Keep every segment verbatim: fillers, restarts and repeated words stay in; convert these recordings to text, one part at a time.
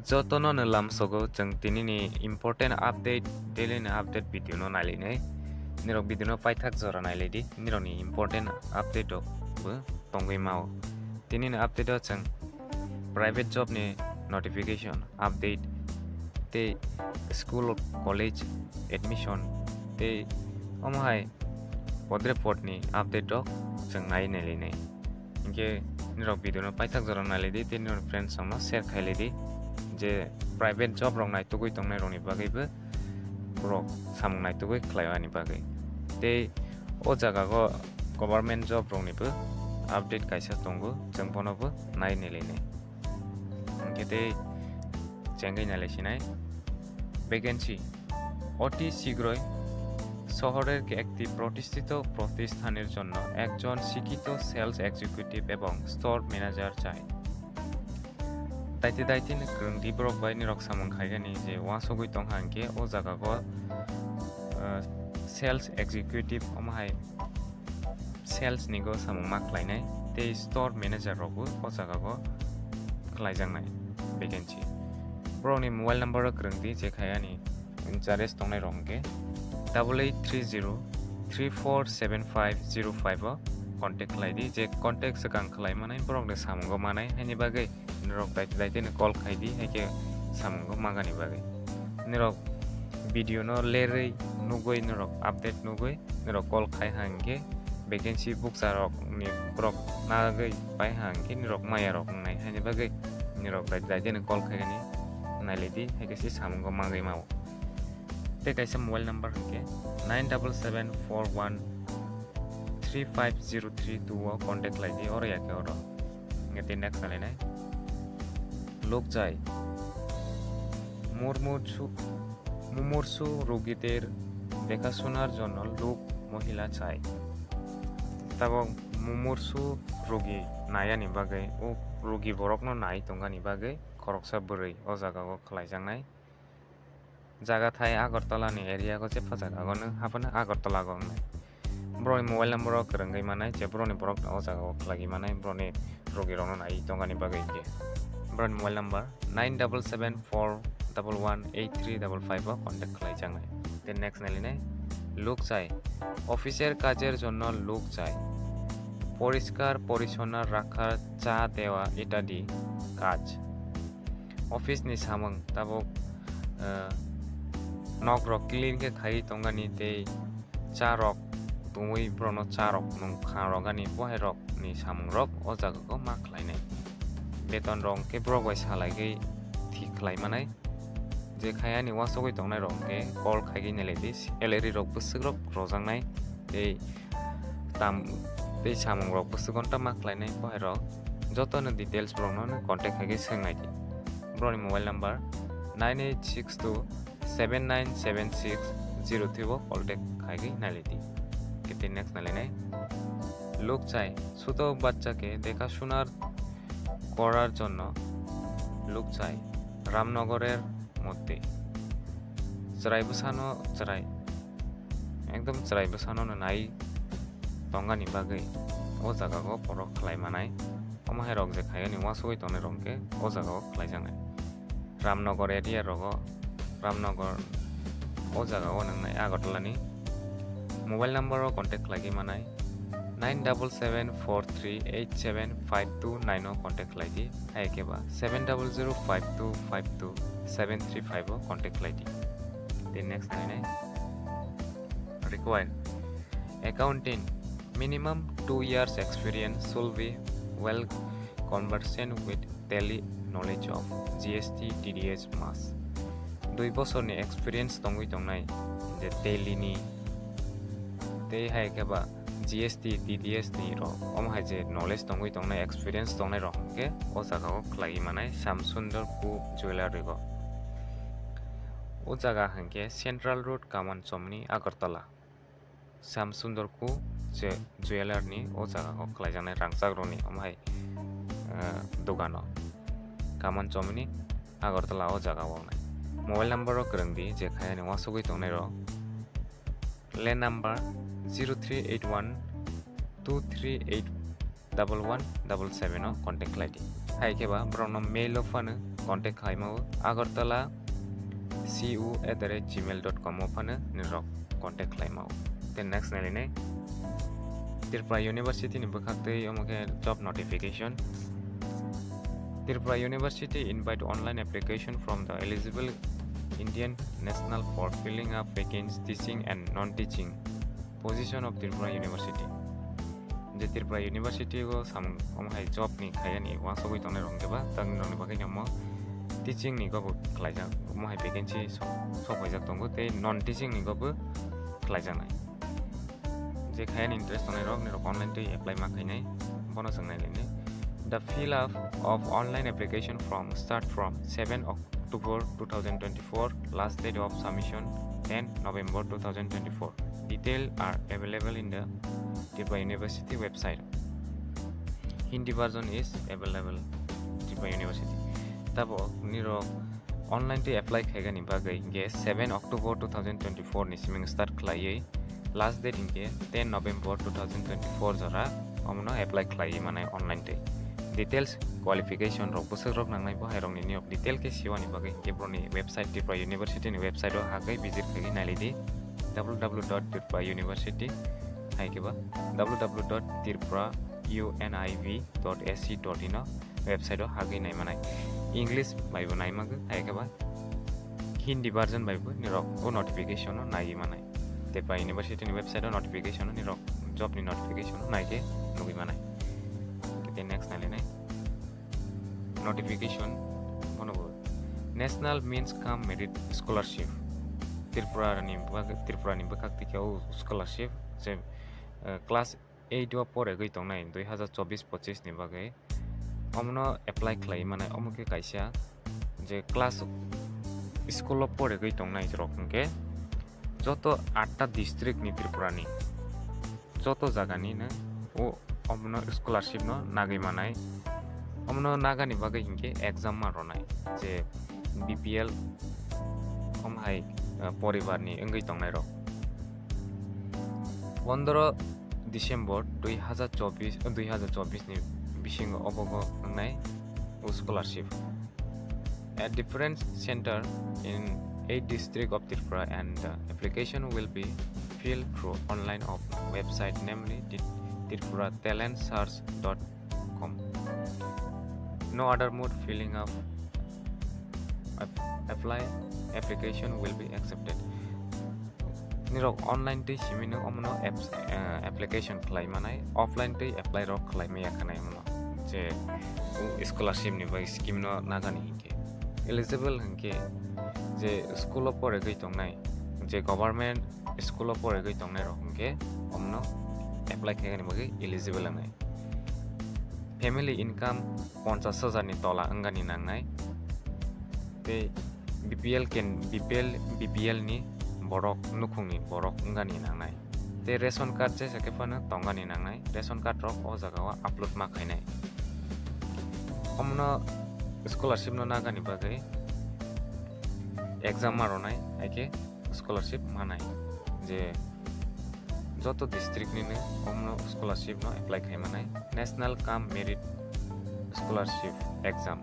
Jotono no lamsogo chwng tinini important update, daily ni update video no nailainai. Nirok video no paithak jora nailaidi, nirokni important update rok bo tongwi mao. Tinini update o chwng private job ni notification update tei school college admission tei omo hai podre pod ni update rok chwng nai nailainai. Hinkhe nirok video no paithak jora nailaidi tei nirok friends rok no share khailaidi je private job rok naitugwi tongnai rokni bagwi bo borok samung naitugwi khlai ani bagwi. Tei o jaga o government job rokni bo update kaisa tongo, chwng bono bo nai nailainai. Hinkhe tei chengwi nailaisinai vacancy. অতি শীঘ্রই শহরের একটি প্রতিষ্ঠিত প্রতিষ্ঠানের জন্য একজন শিক্ষিত sales executive এবং স্টোর ম্যানেজার চাই। Daiti daiti ni kwrwng di borok bai nirok samung khaigani je uansugwi tongkha hinkhe o jaga o, ah, sales executive omo hai sales ni go samung ma khlainai tei store manager rok bo o jaga o khlaijaknai vacancy. Borokni mobile number o kwrwng di je khai ani in charge tongnai rok hinkhe double eight three zero three four seven five zero five o contact khlai di, je contact swkang khlai manai borokni samungo manai haini bagwi norok daiti daiti no call khai di, hai khe samungo mangani bagwi. Norok video no lerwi nugwi norok update nugwi norok call khai ha hinkhe vacancy bukcha rok ni borok nagwi pai ha hinkhe norok maya rok wngnai haini bagwi norok daiti daiti no call khai ni nailai di, hai khe se samungo mangwi mao. Tei kaisa mobile number hinkhe nine double seven four one three five zero three two o contact khlai di, oro ya khe oro. Hinkhe tei next nalainai. Luk chai. মুমূর্ষু, মুমূর্ষু রোগীদের দেখাশোনার জন্য লোক মহিলা চাই। Tabok mumursu rogi nayani bagwi, o rogi borokno nai tongani bagwi khoroksa bwrwi o jaga o khlaijaknai. Jaga thai Agartala ni area o jepha jaga o nwng haphano Agartala o wngnai. Borokni mobile number o kwrwngwi manai, je borokni borok o jaga o khlaiwi manai, borokni rogi rokno nai tongani bagwi hinkhe. Borokni mobile number nine double seven four double one eight three double five o contact khlaijaknai. Tei next nailinai, লোক চাই, অফিসের কাজের জন্য লোক চাই, পরিষ্কার পরিচ্ছন্ন রাখা, চা দেওয়া ইত্যাদি কাজ। Office ni samung tabuk, ah, nok rok clean khe khaiwi tongani tei cha rok tongwi borokno cha rok nung kha rogani, bohai rok ni samung rok o jaga o ma khlainai. Beton rok khe borok bai salaigwi thik khlai manai. Je khai ani uansugwi tongnai rok khe call khaigwi nailai di, salary rok bwswk rok rojaknai tei tam tei samung rok bwswk gonta ma khlainai, bohai rok joto no details borok no contact khaigwi swngnai di. Borokni mobile number nine eight six two seven nine seven six zero three o contact khaigwi nailai di. Kete next nailainai. লোক চাই, ছোট বাচ্চাকে দেখাশোনার করার জন্য লোক চাই। রামনগরের মধ্যে। Chwrai bwsano chwrai, ekdom chwrai bwsano no nai tongani bagwi o jaga o borok khlai manai. Omo hai rok je khai ani uansugwi tongnai rok khe o jaga o khlaijaknai. Ramnagar area rogo, Ramnagar o jaga o nwngnai Agartala ni. Mobile number o contact khlaigwi manai nine double seven four three eight seven five two nine o contact khlai di, hai khe ba seven double zero five two five two seven three five o contact khlai di. Tei next nainai require accountant, minimum two years experience, should be well conversant with Tally, knowledge of G S T, T D S must. Dui bosorni experience tongwi tongnai je Tally ni tei hai khe ba G S T, T D S ni rok, omo hai je knowledge tongwi tongnai, experience tongnai rok hwnkhe o jaga o khlaiwi manai Shyam Sundar Co Jewellery o. O jaga hwnkhe Central Road, Kaman Chomni, Agartala. Shyam Sundar Co je jeweler ni o jaga o khlaijaknai rangchak rokni omo hai, eh, dogano Kaman Chomni Agartala o jaga o wngnai. Mobile number o kwrwng di je khai ani uansugwi tongnai rok. Land number zero three eight one two three eight double one double seven o contact khlai di. Hai khe ba borokno mail o phano contact khlaima o, agartala C U at the rate gmail dot com o phano nirok contact khlaima o. Then next nai lainai Tripura University ni bwkhak twi omo khe job notification. Tripura University invite online application from the eligible Indian national for filling up vacancies teaching and non-teaching position of Tripura University. Je Tripura University o samung omo hai job ni khaiyani wansugwi tongnai rok khe ba tang rok ni bagwi no omo teaching ni gobo khlaijak, omo hai vacancy sok, sok paijak tongo tei non teaching ni gobo khlaijaknai. Je khaiyani interest tongnai rok nirok online twi apply ma khainai, bono chwng nai lainai. The fill up of online application form start from seven October two thousand twenty-four, last date of submission ten November two thousand twenty-four. Detail are available in the Tripura University website. Hindi version is available Tripura University. Tabo nirok online twi apply khaigani bagwi hinkhe seven October two thousand twenty-four ni siming start khlaiwi last date hinkhe ten November two thousand twenty-four jora omono apply khlaiwi manai online twi. Details, qualification rok bwswk rok nangnai bo hai rokni niyok detail khe siwani bagwi hinkhe boroni website, Tripura University ni website o hagwi visit khaigwi nailidi, W W W dot tripura university hai khe ba W W W dot tripura U N I V dot A C dot in o website o hagwi nai manai. English bai bo nai magwi hai khe ba Hindi version bai bo nirok o notification o nai manai. Tripura University ni website o notification o nirok job ni notification o nai khe nugwi manai. Tei next nai lainai notification bono bo National Means Cum Merit Scholarship. Tripura ni bwkhak, Tripura ni bwkhak twi khe o scholarship je, eh, class eight o poregwi tongnai dui hazar chobbish pochis ni bagwi omono apply khlai manai. Omo khe kaisa je class school o poregwi tongnai rok hinkhe joto atta district ni Tripura ni joto jaga ni no o omono scholarship no nagwi manai. Omono nagani bagwi hinkhe exam ma rwnai je B P L om hai, eh, poribar ni wngwi tongnai rok. Pondro December dui hazar chobbish, dui hazar chobbish ni bisingo obogo wngnai o scholarship. A different center in eight district of Tripura and the application will be filled through online of website, namely Tri-, tripura talent search dot com. No other mode filling up ap-, apply application will be accepted. Nirok online twi simi no omono apps, eh, application khlai manai, offline twi apply rok khlai maya khanai mono je scholarship ni bai scheme no nagani hinkhe eligible hinkhe je school o poregwi tongnai, je government school o poregwi tongnai rok hinkhe omono apply khaigani bagwi eligible wngnai. Family income ponchash hajar ni tola wngani nangnai. Tei B P L ken-, B P L, B P L ni borok nukhungni borok wngani nangnai. Tei ration card jesa khe phano tongani nangnai. Ration card rok o jaga o upload ma khainai. Omono scholarship no nagani bagwi exam ma rwnai, hai khe scholarship manai. Je joto district ni no omono scholarship no apply khai manai. National Cum Merit Scholarship Exam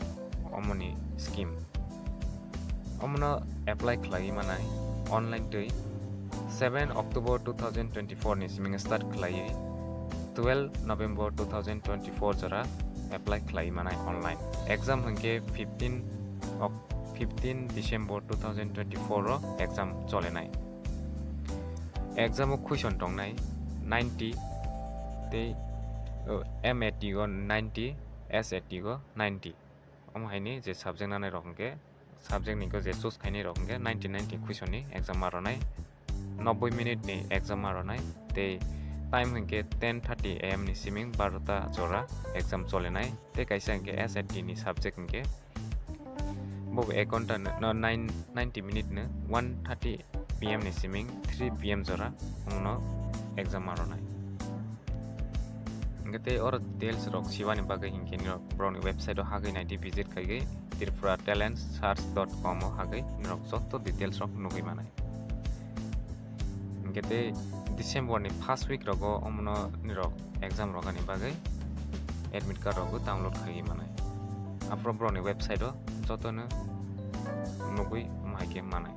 omoni scheme. Omono apply khlai manai online twi seven October two thousand twenty-four ni siming start khlaiwi twelve November two thousand twenty-four jora apply khlai manai online. Exam hinkhe fifteen Oc-, fifteen December two thousand twenty-four o exam cholenai. Exam o question tongnai ninety tei, uh, M A T o ninety, S A T o ninety. Omo haini je subject nanai rok hinkhe, subject ni je choose khainai rok hinkhe ninety, ninety question ni exam ma rwnai. Nobboi minute ni exam ma rwnai. Tei time hinkhe ten thirty A M ni siming barota jora exam cholenai. Tei kaisa hinkhe S A T ni subject hinkhe bo ek ghonta no, no, nine, ninety minute no one thirty P M ni siming three P M jora omono exam ma rwnai. Hinkhe tei oro details rok siwani bagwi hinkhe nirok borokni website o hagwi naidi, visit khaigwi tripura talent search dot com o hagwi nirok joto details rok nugwi manai. Hinkhe tei December ni first week rogo omono nirok exam rogani bagwi admit card rok bo download khaigwi manai. Aphuru borokni website o jotono nugwi omo hai khe manai.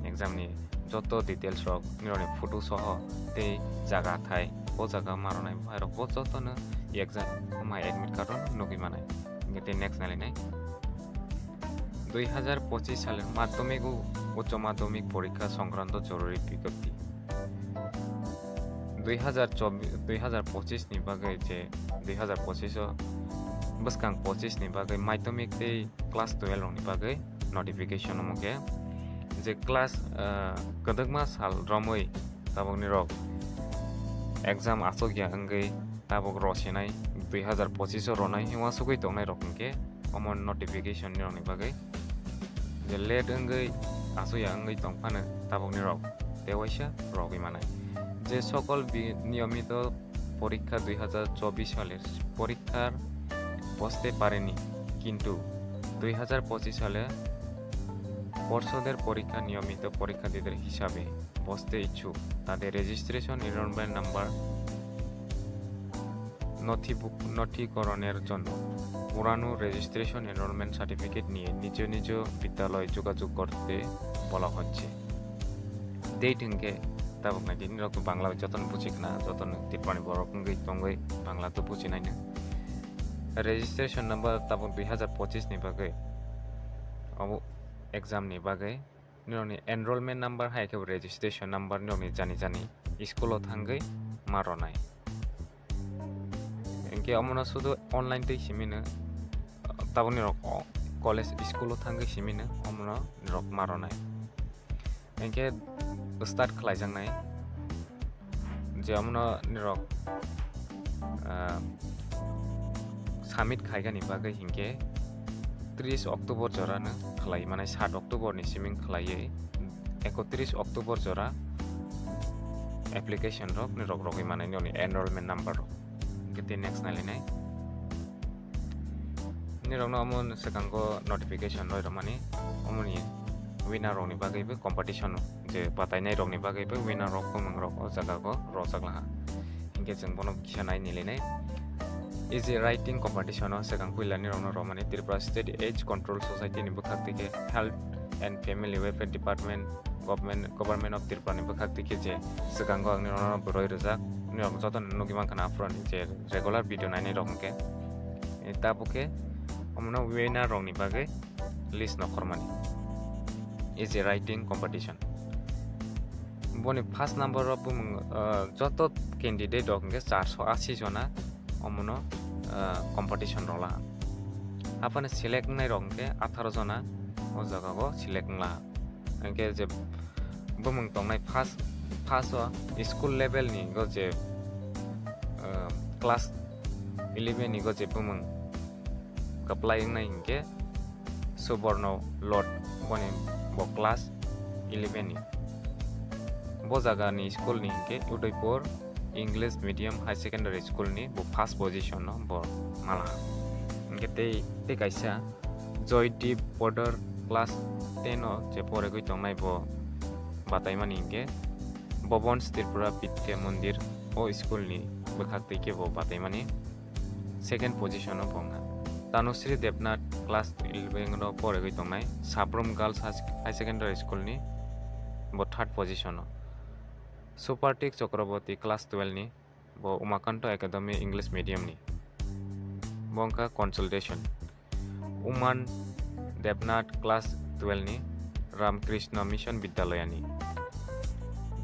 Exam ni joto details rok, nirokni photo soho tei jaga thai, o jaga ma rwnai, bo hai rok bo jotono exam omo hai admit card o nugwi manai. Hingkhe tei next nailainai. Dui hazar pochis sal madhyamik o uccho madhyamik porikha songkranto joruri bigyapti. Dui hazar chobbish, dui hazar pochis ni bagwi je dui hazar pochis o bwskang pochis ni bagwi madhyamik tei class twelve rokni bagwi notification omo khe je class, ah, kwdwkma sal romwi tabukni rok exam achukya wngwi tabuk rosinai dui hazar pochis o ronai uansugwi tongnai rok hwnkhe omo notification ni rokni bagwi je late wngwi achukya wngwi tongphano tabukni rok tei waisa rogwi manai. Je sokol bi-, niyomito porikha dui hazar chobbish sale porikha boste pareni, kintu dui hazar pochis sale পর্ষদের পরীক্ষা নিয়মিত পরীক্ষা দিতে হিসাবে বসতে ইচ্ছুক তাদের registration enrolment number নথিভুক-, নথিকরণের জন্য পুরানো রেজিস্ট্রেশন এনরোলমেন্ট সার্টিফিকেট নিয়ে নিজ নিজ বিদ্যালয়ে যোগাযোগ করতে বলা হচ্ছে। Date hwnkhe tabuk nai di, nirok Bangla jotono buji khna, jotono Tripurani borok wngwi tongwi Bangla to buji naino. Registration number tabuk dui hazar pochis ni bagwi, obo exam ni bagwi nirokni enrollment number hai khe bo registration number nirokni jani jani school o thangwi ma ronai. Hingke omono sudu online tei simino, tabuk nirok o college school o thangwi simino omono nirok ma ronai. Hingke start khlaijaknai je omono nirok, ah, submit khaigani bagwi hingke tris October jorano khlai mane, sat October ni siming khlaiwi ekotris October jora application rok ni rok rogwi manai nini enrollment number rok. Hingke tei next nailainai. Nirokno omo swkango notification roi rwmani omoni winner rokni bagwi bo competition o je batainai rokni bagwi bo winner rok bumung rok o jaga o rojak laha. Hingke chwng bono kisa nai nilainai. Easy writing competition o swkang puila nirokno rwmani Tripura State AIDS Control Society ni bwkhak twi khe Health and Family Welfare Department, Government, Government of Tripura ni bwkhak twi khe je swkango ang nirokno bwrwi rwjak, nirok jotono nugwi mankha na aphuru ni je regular video nainai rok hwnkhe. E, tabuk khe omono winner rokni bagwi list nokhormani. Easy writing competition. Boni first number o bumung, ah, joto candidate rok hwnkhe charso asi jona omono, ah, competition rok laha. Aphano select wngnai rok hwnkhe atharo jona o jaga o select wng laha. Hingke je bumung tongnai first, first o school level ni go je, ah, class eleven ni go je bumung kwplai wngnai hingke Suborno Lord boni bo class eleven ni. Bo jaga ni school ni hingke Udaipur English Medium High Secondary School ni bo first position no bo mala. Hingke tei, tei kaisa Joydeep Podar class ten o je poregwi tongnai bo bataimani hingke Bobons Tripura Bidya Mandir o school ni bwkhak twi khe bo bataimani second position o bo wngkha. Tanusri Debnath class eleven o poregwi tongnai Sabrum Girls High Secondary School ni bo third position o. Supartik Chakraborty class twelve ni bo Umakanto Academy English Medium ni. Bo wngkha consolation. Uman Debnath class twelve ni Ramkrishna Mission Vidyalaya ni.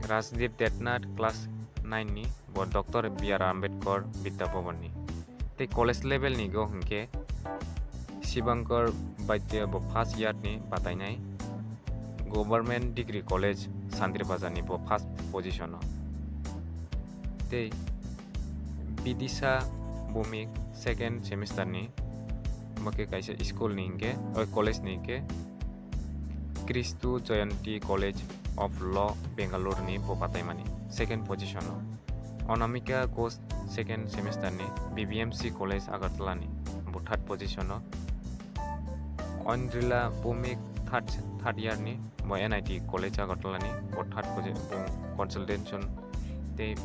Rajdeep Debnath class nine ni bo Doctor B R Ambedkar Vidya Bhavan ni. Tei college level ni go hwnkhe Shivankar Vaidya bo first year ni batainai Government Degree College Santri Bazar ni bo first position o. Tei Bidisha Bhumik second semester ni, bo khe kaisa school ni hwnkhe, oi, college ni hwnkhe Kristu Jayanti College of Law Bangalore ni bo bataimani second position o. Anamika Ghosh second semester ni B B M C College Agartala ni bo third position o. Andrila Bhumik third, third year ni bo N I T College Agartala ni bo third posi-, bo consultation tei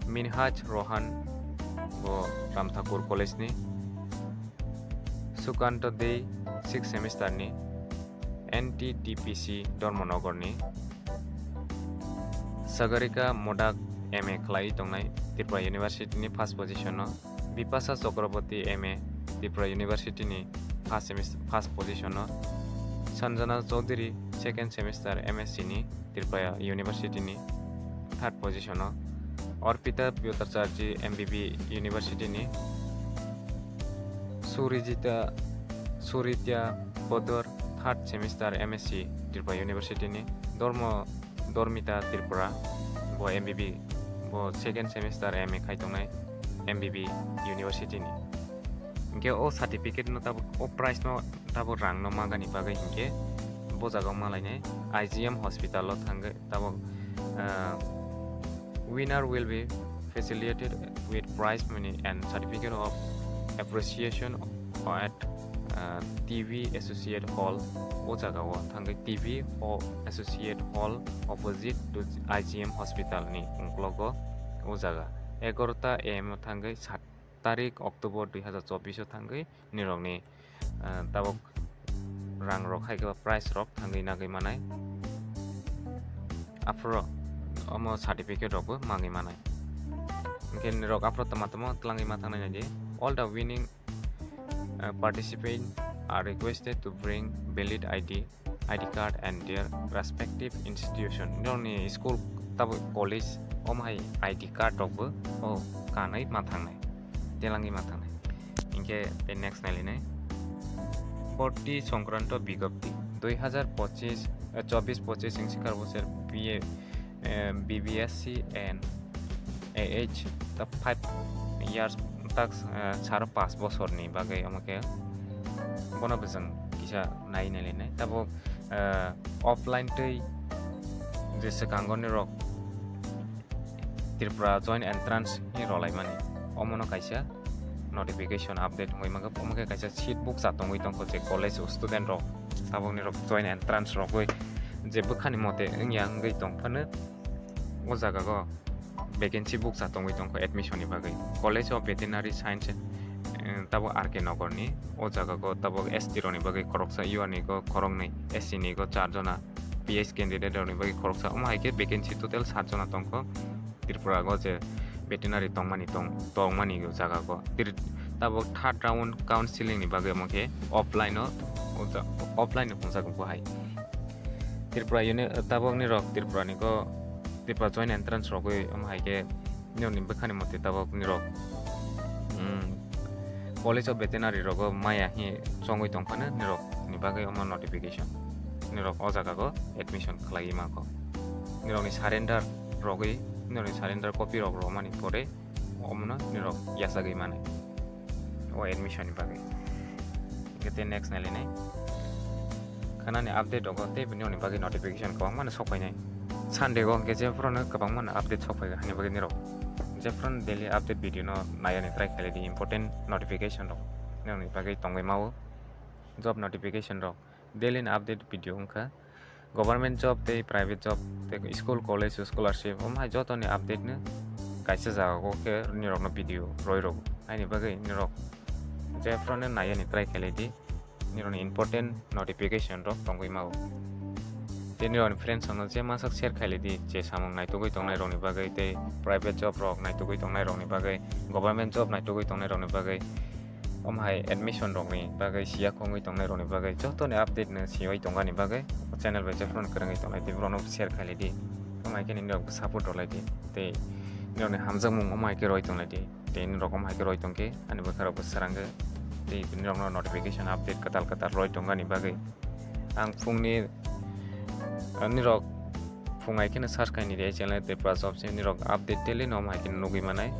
Minhaj Rohan bo Ram Thakur College ni. Sukanto Dey sixth semester ni N T D P C Dharmanagar ni. Sagarika Modak M A khlai tongnai Tripura University ni first position o. Bipasa Chakraborty M A Tripura University ni first semester, first position o. Sanjana Chaudhary second semester M S C ni Tripura University ni third position o. Arpita Bhattacharjee M B B University ni. Surijita, Suritya Podor third semester M S C Tripura University ni. Dormo, Dormita Tripura, bo M B B, bo second semester M A khai tongnai M B B University ni. Hinkhe o certificate no tabuk, o prize no tabuk rang no magani bagwi hinkhe bo jaga o malainai I G M hospital o thangwi tabuk, ah, winner will be facilitated with prize money and certificate of appreciation at, ah, T V Associate Hall. O jaga o thangwi T V o Associate Hall opposite to I G M hospital ni ungklogo o jaga. Egarota A M o thangwi sat tarik October dui hazar chobbish o thangwi nirokni, ah, tabuk rang rok hai khe prize rok thangwi nagwi manai. Aphuru omo certificate rok bo mangwi manai. Hinkhe nirok aphuru tama tama twlangwi ma thangnai naidi. All the winning, ah, participants are requested to bring valid I D, I D card and their respective institution. Nirokni school tabo college omo hai I D card rok bo o kanwi ma thangnai, telangwi ma thangnai. Hinkhe tei next nailinai. Bhorti Songkranto Bigopti dui hazar pochish, eh, chobbish pochish wng sikar bosor B A, eh, B B S C and A H ta five years tak, eh, saro paanch bosorni bagwi omo khe bono bo chwng kisa nai nailainai. Tabuk, eh, offline tei je swkango nirok Tripura Joint Entrance ni rwlaimani. Omono kaisa notification update wngwi mankha. Omo khe kaisa seat bukcha tongwi tongkho je college o student rok, tabukni rok joint entrance rogwi je bwkhani mote wngya wngwi tongphano o jaga o vacancy bukcha tongwi tongkho admission ni bagwi. College of Veterinary Science, eh, tabuk R K Nagar ni. O jaga o tabuk S T rok ni bagwi khoroksa, U R ni go khoroknwi, S C ni go char jona, P H candidate rok ni bagwi khoroksa. Omo hai khe vacancy total sat jona tongkho. Tripura o je veterinary tongmani tong-, tongmani o jaga o. Tir-, tabuk third round counseling ni bagwi omo khe offline o, o ja-, offline o phunukjak bo hai. Tripura uni-, tabuk nirok Tripura ni go, Tripura joint entrance rogwi omo hai khe nirokni bwkhani mote tabuk nirok, mm, College of Veterinary rogo maya hi chongwi tongphano nirok ni bagwi omo notification. Nirok o jaga go admission khlaiwi mankho. Nirokni surrender rogwi, nirokni surrender copy rok romani pore omono nirok yachagwi mano o admission ni bagwi. Hinkhe tei next nailainai. Khanani update rogo tei bini oni bagwi notification kwbangmano sokphainai. Sunday o hinkhe jephruno kwbangmano update sokphai hani bagwi nirok jephruno daily update video no naiani try khailai di, important notification rok nirokni bagwi tongwi mao. Job notification rok daily ni update video wngkha. Government job tei private job tei school, college, scholarship, omo hai jotoni update no kaisa jaga o khe nirokno video roi rw. Haini bagwi nirok jephruno naiani try khailai di, nirokni important notification rok tongwi mao. Tei nirokni friends rokno je mansak share khailai di, je samung naitugwi tongnai rokni bagwi tei private job rok naitugwi tongnai rokni bagwi, government job naitugwi tongnai rokni bagwi. Omo hai admission rokni bagwi, siya khongwi tongnai rokni bagwi, jotoni update no siwi tongani bagwi o channel bai jephruno kwrwngwi tonglai di, borokno share khailai di. Omo hai khe nini rok support rwlai di tei nini rokni hamjakmung omo hai khe roi tonglai di. Tei nini rok omo hai khe roi tongkhe ani bwkha rok bo swrangwi tei nini rokno notification update kwtal kwtal roi tongani bagwi. Ang phungni, ah, nirok phung hai kheno search khaini de channel tei plus option nirok update daily no hai kheno nugwi manai.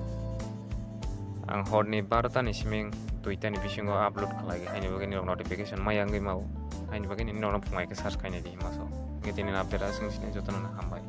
Ang horni barota ni siming duita ni bisingo upload khlai haini bagwi nirok notification maya wngwi mao. Haini bagwi nirok no phung hai khe search khaini di maso. Nge tini update aswk sini jotono hambai.